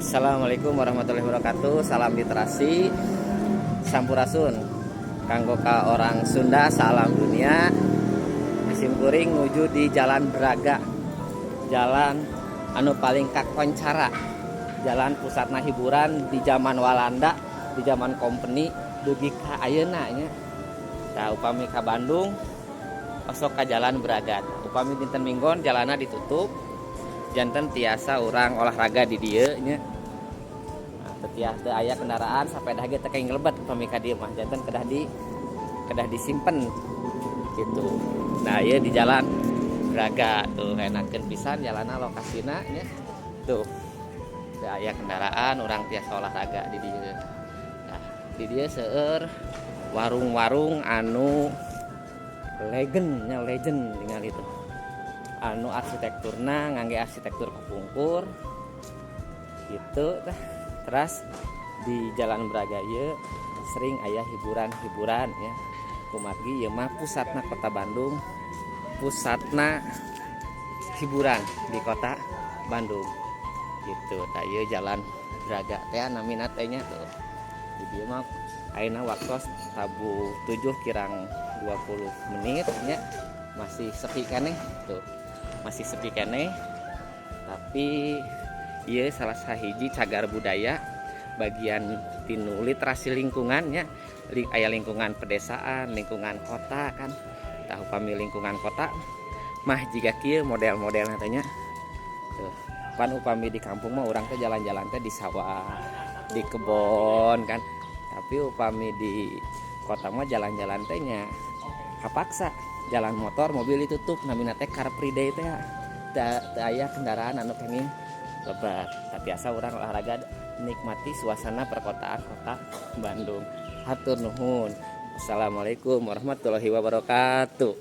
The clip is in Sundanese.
Assalamualaikum warahmatullahi wabarakatuh. Salam literasi. Sampurasun. Kanggo ka orang Sunda, salam dunia. Sim kuring nuju di Jalan Braga. Jalan anu paling kakoncara. Jalan pusatna hiburan di zaman Walanda, di zaman company dugi ka ayeuna nya. Nah, upami ka Bandung osok ka Jalan Braga. Upami dinten Minggon jalanna ditutup. Janten tiasa urang olahraga di dieu nya. Nah, teu tiasa, teu aya kendaraan, sepeda ge teu kenging lebet upami ka dieu mah, janten kedah disimpen gitu. Nah, ieu di Jalan Braga tuh enakeun pisan jalanna, lokasina nya. Tuh. Teu aya kendaraan, urang tiasa olahraga di dieu. Nah, di dieu seueur warung-warung anu legend nya, legend tinggal itu. Anu arsitekturna ngangge arsitektur kapungkur gitu tah. Terus di Jalan Braga ieu sering aya hiburan-hiburan ya. Kumargi ieu mah pusatna Kota Bandung, pusatna hiburan di Kota Bandung gitu. Tah, ieu Jalan Braga teh namina teh nya tuh. Di dieu mah ayeuna waktos tabuh 7 kirang 20 menit nya, masih sepi keneh tuh. Masih sepi keneh. Tapi ieu salah sahiji cagar budaya, bagian tinu literasi lingkungannya. Aya lingkungan pedesaan, lingkungan kota kan. Tah, upami lingkungan kota mah jiga kieu model-model teh nya. Tuh, pan upami di kampung mah urang teh jalan-jalan teh di sawah, di kebon kan. Tapi upami di kota mah jalan-jalan teh nya kapaksa jalan motor, mobil ditutup, namina teh car free day teh. Teu aya kendaraan anu kenging lebet, tapi asa urang olahraga, nikmati suasana perkotaan Kota Bandung. Hatur nuhun. Assalamualaikum warahmatullahi wabarakatuh.